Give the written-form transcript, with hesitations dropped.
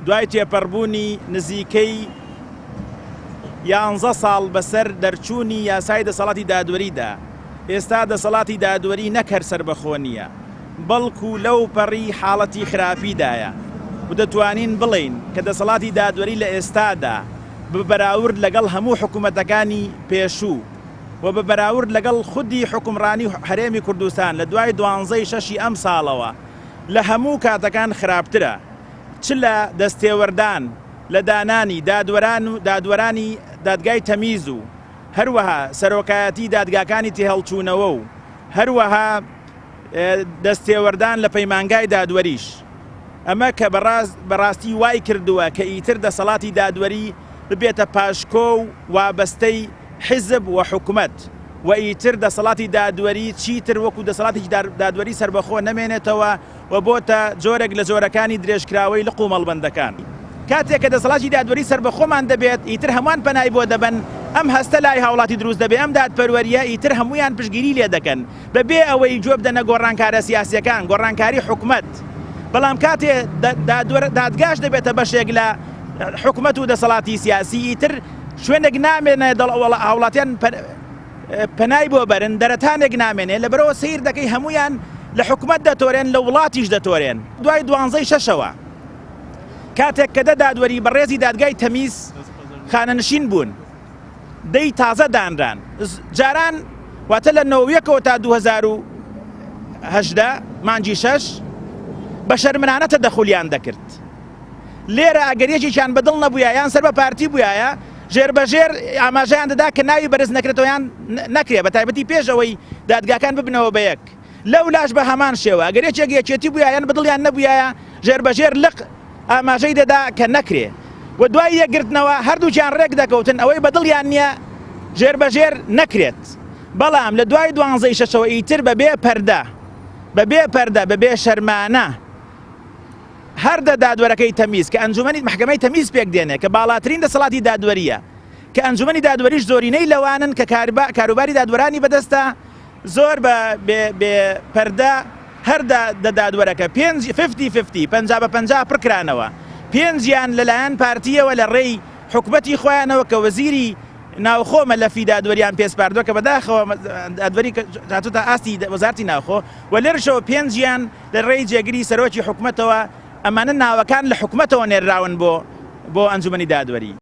دوای تێپەڕبوونی نزیکەی یانزە ساڵ بەسەر دەرچوونی یاسای دەسەڵاتی دادوەریدا، ئێستا دەسەڵاتی دادوەری نەک هەر سەربەخۆ نییە، بەڵکو لەو پەڕی حاڵەتی خراپیدایە و دەتوانین بڵێین کە دەسەڵاتی دادوەری لە ئێستادا بە بەراورد لەگەڵ هەموو حکومەتەکانی پێشوو و بە بەراورد لەگەڵ خودی حوکمڕانی هەرێمی کوردستان لە دوای دوانزەی شەشی ئەمساڵەوە لە هەموو کاتەکان خراپترە چ لە دەستێوەردان لە دانانی دادوەران و دادوەرانی دادگای تەمیز و هەروەها سەرۆکایەتی دادگاکانی تێهەڵچوونەوە و هەروەها دەستێوەردان لە پەیمانگای دادوەریش. ئەمە کە بەڕاستی وای کردووە کە ئیتر دەسەڵاتی دادوەری ببێتە پاشکۆ و وابەستەی حیزب و حکومەت و ئیتر دەسەڵاتی دادوەری چیتر وەکو دەسەڵاتێکی دادوەری سەربەخۆ نەمێنێتەوە و بۆتە جۆرێک لە جۆرەکانی درێژکراوەی لق و مەڵبەندەکان. کاتێک کە دەسەڵاتی دادوەری سەربەخۆمان دەبێت، ئیتر هەمووان پەنای بۆ دەبەن، ئەم هەستە لای هاوڵاتی دروست دەبێت، ئەم دادپەروەرییە ئیتر هەموویان پشتگیری لێ دەکەن، بەبێ ئەوەی گوێ بدەنە گۆڕانکارە سیاسییەکان، گۆڕانکاری حکومەت. بەڵام کاتێ دادوەر دادگاش دەبێتە بەشێک لە حکومەت و دەسەڵاتی سیاسی، ئیتر شوێنێک نامێنێت هاوڵاتیان پەنای بۆ بەرن، دەرەتانێک نامێنێ، لەبەرئەوە سەیر دەکەی هەموویان لە حکومەت دەتۆرێن، لە وڵاتیش دەتۆرێن. دوای دوانزەی شەشەوە کاتێک کە دە دادوەری بەڕێزی دادگای تەمیز خانەنشین بوون، دەی تازە دانران. جاران واتە لە نەوەیەکەوە تا 2018 مانگی شەش بە شەرمنانە تەدەخولیان دەکرد. لێرە ئەگەر یەکێکیان بەدڵ نەبوویە یان سەر بە پارتی بوویایە ژێربەژێر ئاماژەیان دەدا کە ناوی بەرز نەکرێتەوە یان نەکرێ بە تایبەتی پێش ئەوەی دادگاکان ببنەوە بە یەک. لەولاش بە هەمان شێوە ئەگەر یەکێک یەکێتی بوویە یان بەدڵیان نەبوویایە ژێربەژێر لق ئاماژەی دەدا کە نەکرێ و دوای یەکگرتنەوە هەردووکیان ڕێک دەکەوتن ئەوەی بەدڵیان نییە ژێربەژێر نەکرێت بەڵام لە دوای دوانزەی شەشەوە ئیتر بەبێ پەردە بەبێ پەردە بەبێ شەرمانە هەر دە دادوەرەکەی تەمیز کە ئەنجومەنی مەحکەمەی تەمیز پێک دێنێ کە باڵاترین دەسەڵاتی دادوەرییە کە ئەنجومەنی دادوەریش زۆرینەی لەوانن کە کاروباری دادوەرانی بەدەستە زۆر بە بێ بێ پەردە هەر دە دە دادوەرەکە پێنج ففتی ففتی 50 بە 50 پڕکرانەوە پێنجیان لەلایەن پارتیەوە لە ڕێی حکومەتی خۆیانەوە کە وەزیری ناوخۆ مەلەفی دادوەریان پێسپاردووە کە بەداخەوە دادوەری هاتووتە ئاستی وەزارتی ناوخۆ و لێرشەوە پێنجیان لە ڕێی جێگری سەرۆکی حکومەتەوە، ئەمانە ناوەکان لە حکومەتەوە نێرراون بۆ بۆ ئەنجومەنی دادوەری.